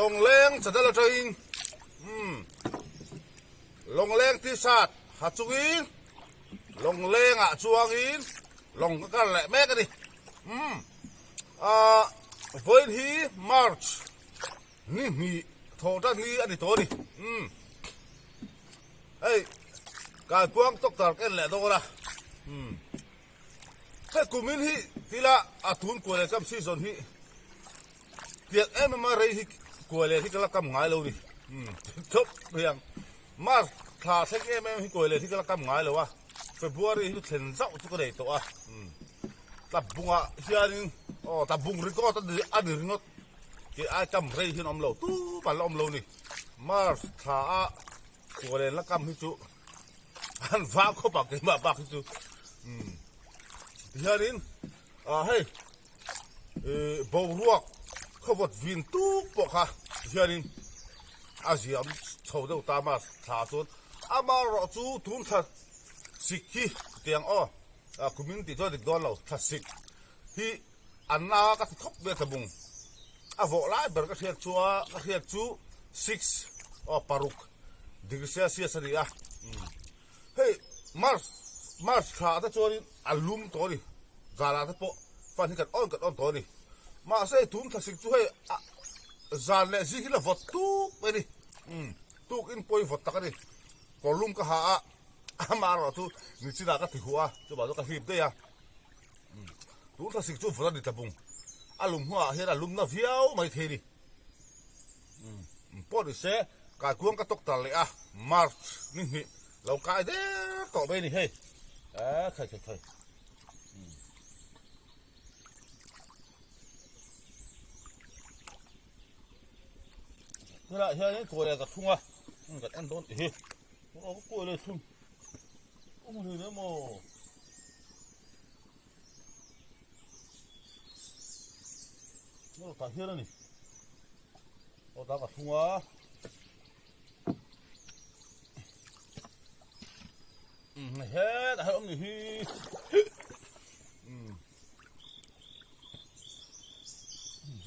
Lawngleng channel atangin umm Lawngleng t-shirt ha chungin Lawnglengah chuangin lawng ka kal leh mek a ni umm ah vawiin hi March ni hnih thawh tan hi a ni tawh a ni umm hei Kaikuang doctor ka en leh dawn a umm. Hei kumin hi tila a tun kual leh kam season hi tiang em em a rei hi kual leh hi ka la kam ngai lo ni thawp mai ang March thla thleng em em hi kual leh hi ka la kam ngai lo a February hi chu thlen zauh chu ka nei tawh a tlabungah hianin aw tlabung ringawt a ni ringawt tih ai kam rei hian awm lo tumah an la awm lo ni March thla a kual leh la kam hi chu. An vang khawp ang keimah bak hi chu umm tihianin ah hei ih boruak khawvawt vin tuk pawh kha tihianin a ziam chho deuh ta mask thla chuan amaherawh chu tun thla sik hi tiang aw ah kumin tih chuan a dik dawn lo thla sik hi an na ka ti khawp mai a tlabung a vawh lai ber ka hriat chuan ka hriat chu six aw paruk. Degree Celsius a ni a, hei March March thla te chuanin a lum tawh a ni, zanah te pawh fan hi kan on kan on tawh a ni, mahse hei tun thlasik chu hei a zan leh zing hi la vawt tuk mai a ni, tuk in pawi vawt tak a ni, kawr lum ka ha a, amaherawh chu nichinah ka ti huh a, chuvang chu ka hlip daih a, tun thlasik chu vawt a ni tlabung, a lum hnuah hian a lum na viau mai thei a ni. Pawh ni se kaikuang ka tawk tar leh a March ni hnih lo kai der tawh mai a ni hei eh khai khai khai. Tunah hianin kawi leh ka thlung a kan en dawn tih hi aw ka kawi leh thlung awm hlui hle maw. Tah hian a ni aw tah ka thlung a hetah hian awm ni hi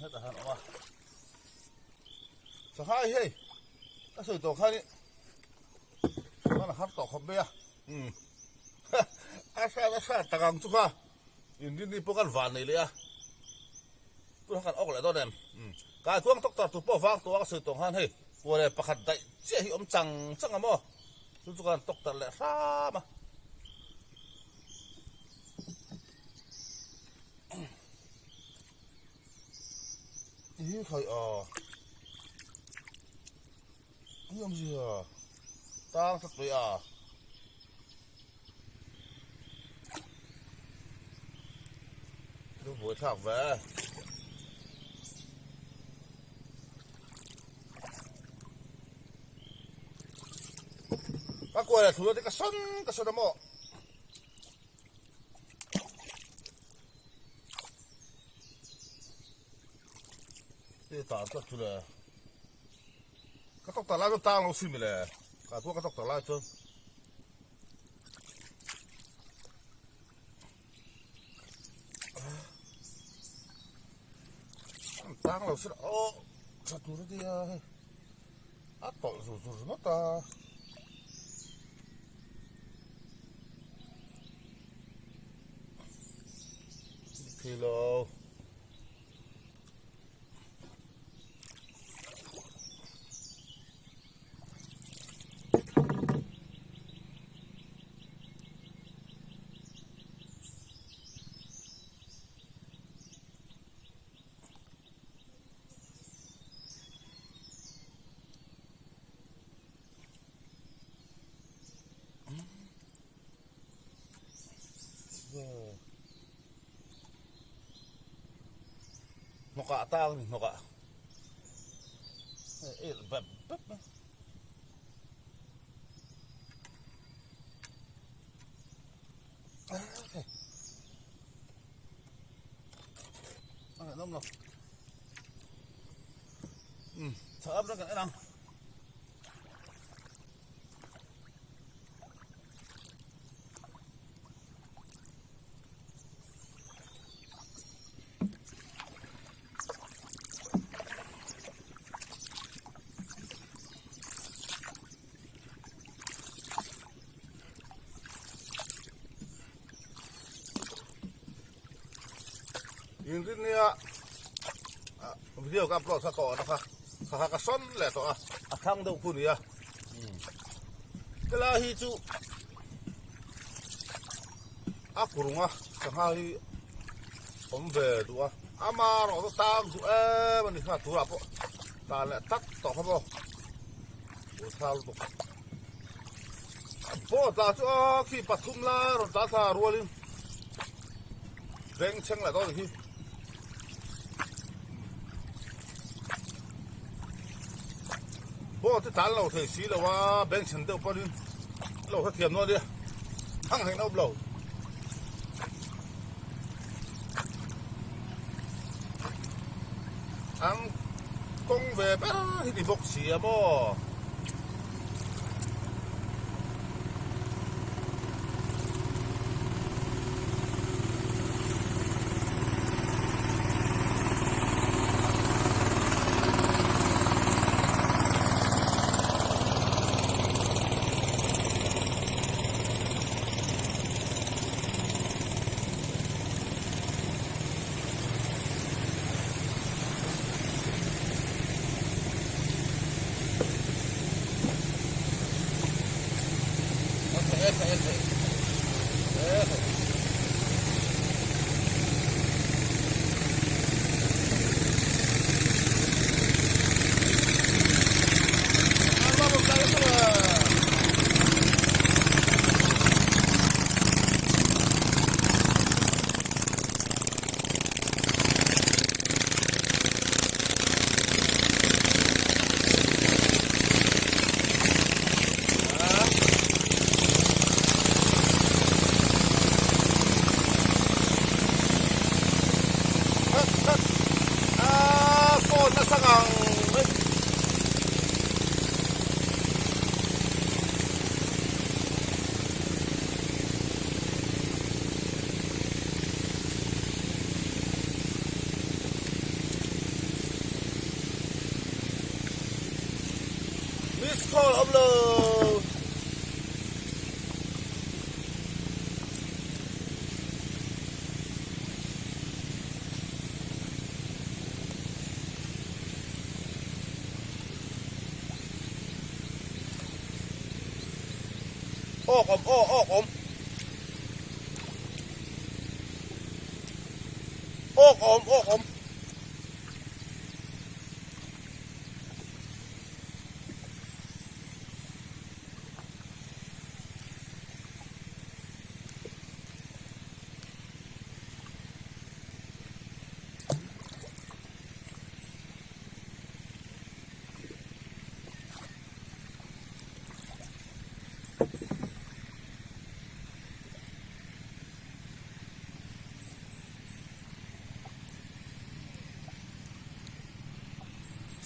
hetah hian awm a sanghai hei ka sawi tawh khan i a har tawh khawp mai a. A hrat a hrat tak ang chu kha inrinni pawh kan van nei leh a tunah kan awk leh dawn em kai kuang tawk tar tur pawh vang tawh a ka sawi tawh khan hei kual leh pakhat daih chiah hi awm chang chang a maw chu chu kan tawk tar leh hram a. Hi khai a Ni awm zia tang tlat mai a. Lu buai thlak ve. Ka kuai la thul te ka sawn ka sawn a maw. Ti ta tlat chu le. Ka tawk tak lai chu tang lo si mile ka chuan ka tawk tak lai chuan tang lo si aw tha tur a nia hei a tawlh zur zur ringawt a. Thilo. Hnawkah tang a ni hnawkah hei el bep bep mai a ngaihnawm lo um chhak lam kan en ang. Inrinnia video ka upload kha ka awh na kha kha kha ka sawn leh tawh a a thlang deuh khu nia helai hi chu a kurung a sangha hi awm ve duh a ama erawh chu tang duh em a ni kha turah pawh tan leh tak tawh kha maw buaithlak lutuk boat ah chu a khi pathum lai rawn tlan thla rualin beng chheng leh dawn a ni hi. Boat hi tlan lo thei si lo a beng chhen deuh pawhin lo hrethiam dawn nia thang theihna awm lo. An kawng ve ber hi ni bawk si a maw. Miss call awm lo. Awk awm aw awk awm. Awk awm awk awm.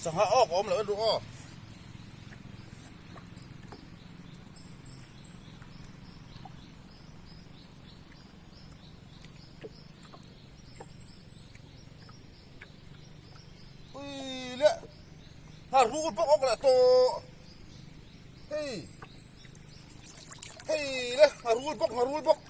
Sangha awk awm loh en ru aw. Ui le ha rul bawk awk leh tawh hei hei le ha rul bawk ha rul bawk.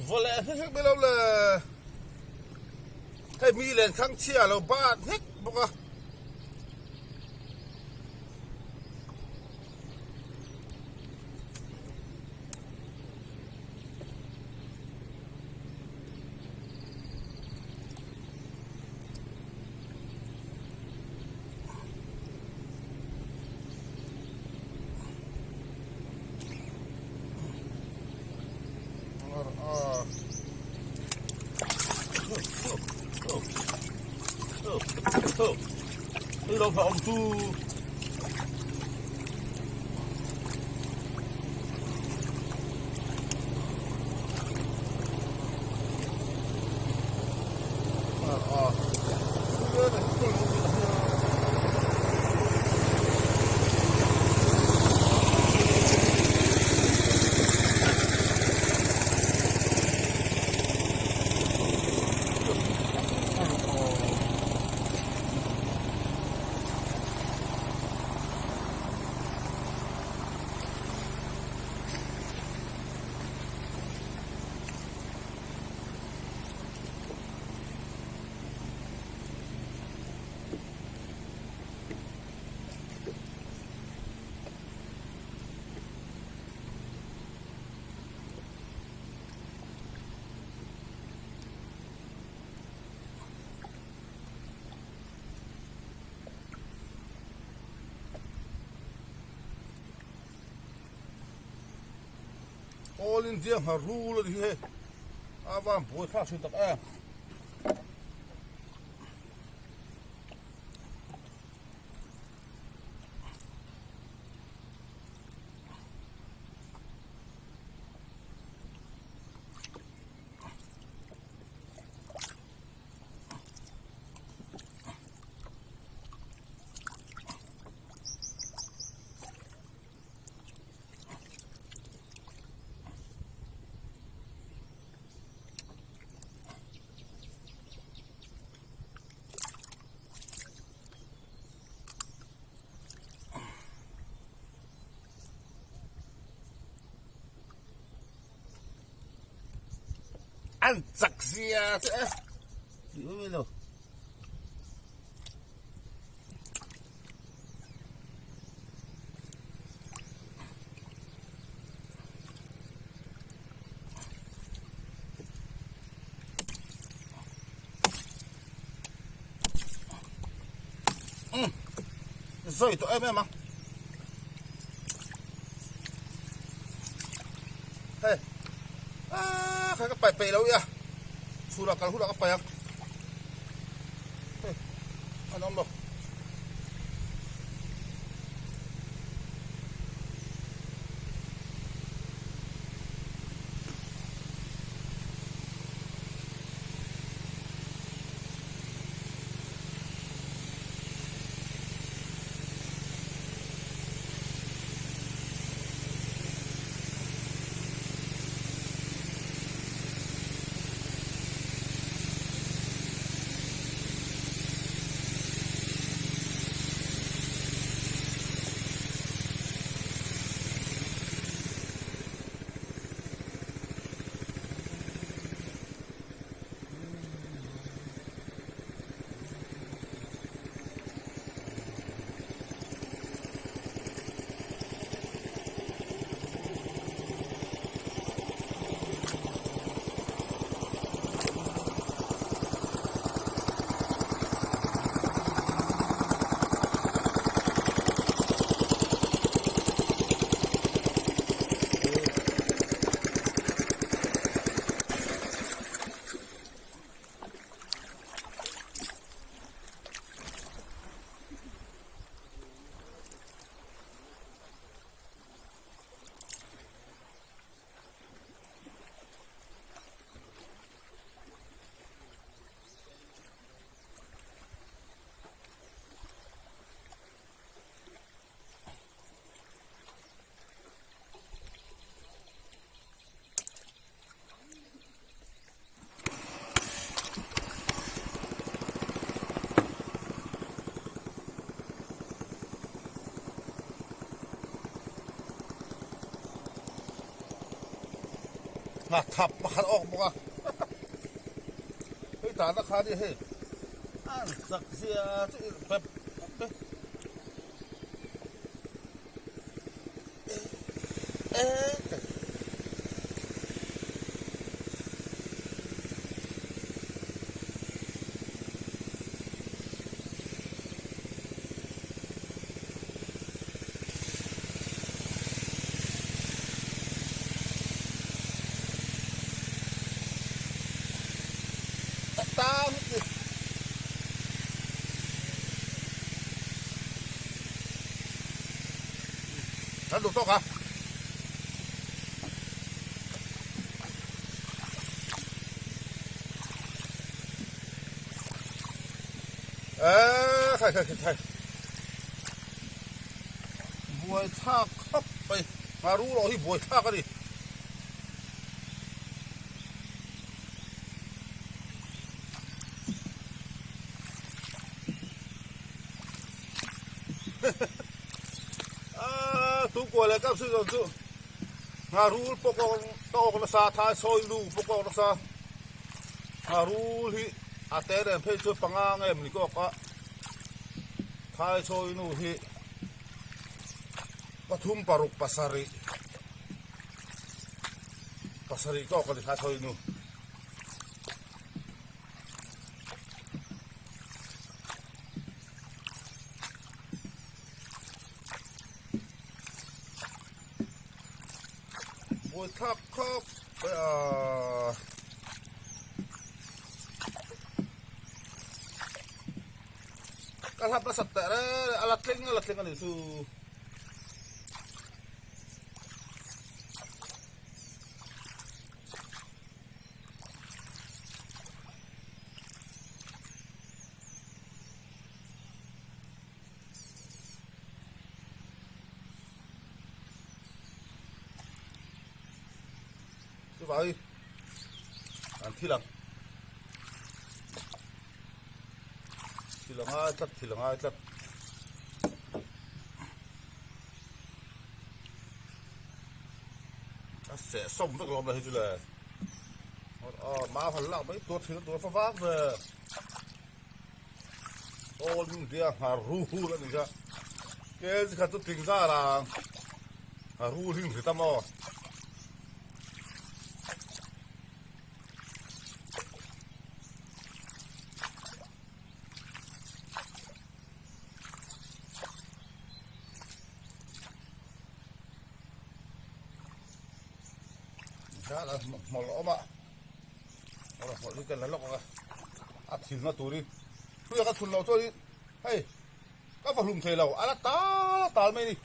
Vawleh hlek hlek mai lo le. Hei mi len khang chhia lo bat hlek bawk a. Hei lo hlauhawm chu. All India hna rul a ni hi hei a van buai thlak thin tak em. An chak zia che e tih mai mai lo. Zoi tawh em em ang. Hei ah kha ka pai peih lo ia chhunah kal hunah ka pai ang. Hei an awm lo. Ngha thap pakhat awk bawk a hei tana kha nia hei an chak zia chu irh pep pep e. Kan duh tawk a. Eee khai khai khai khai. Buai thlak khawp mai. Ngharu loh hi buai thlak a ni. Tungkuah leh kam suih dawn chu ngharul pawh ka ka awk nasa thai sawi lu pawh ka awk nasa ngharul hi a te nen phei chuan panga nge mawni ka awk a thai sawi nu hi pathum paruk pasarih pasarih ka awk a ni thai sawi nu. Buaithlak khawp mai a. Ka hlap nasat teh reng a la tling a la tling a nih chu. Chuvangin an thil ang thil a ngai tlat thil a ngai tlat. A seh sawm vek lawm le hei chu le aw mau han lak mai tur thil tur fa vak ve aw ning dia nghar ru hu la ni kha ke chi khat chu tling zar ang a ru hling hri ta maw. Hmawlh a awm a hmawlh hi ka la lawk ang a a thilna turin hrui a ka thun loh chuan hei ka va hlum thei lo a la tal a tal mai a ni.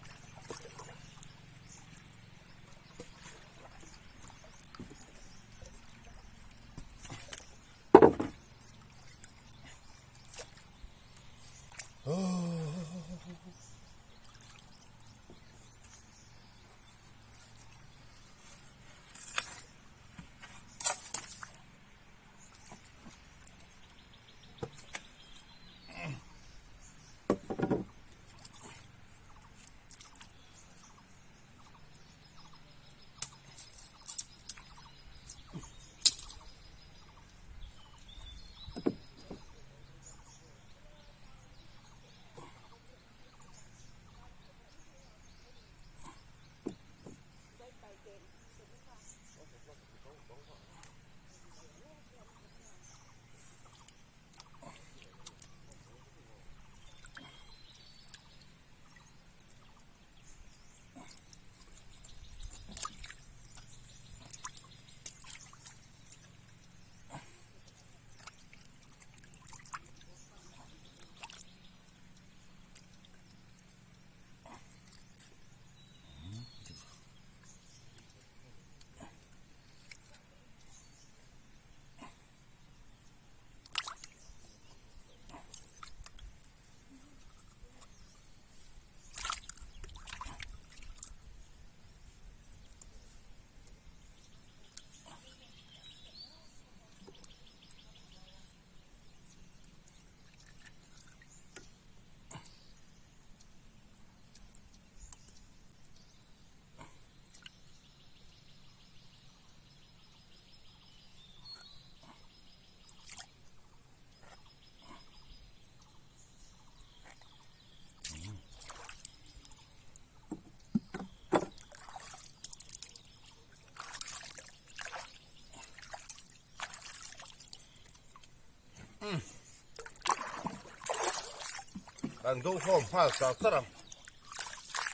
Kan go home nghal char char ang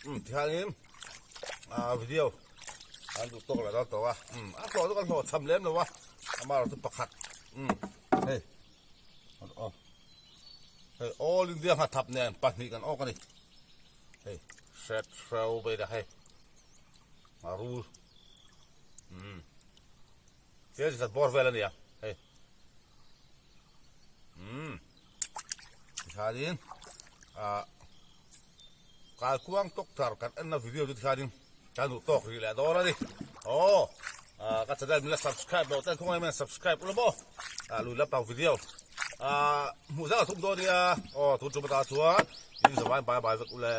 um tihianin ah video an duh tawk leh dawn tawh a um a hlawh chu kan hlawh cham lem lo a amaherawh chu pakhat um hei aw hei all India nghathap nen pahnih kan awk a ni hei hret hreu vel a hei. Rul umm kg khat bawr vel a nia hei umm tikhanin ah Kalkuang tawktar kan enna video chu tikhanin kan duh tawk rih leh dawn a ni aw ah ka channel min la subscribe loh ten khawngaih hian subscribe ula maw ah lui lampang video ah hmuh zat a thum dawn nia aw tun tum atang chuan in zawai bye bye vek ule.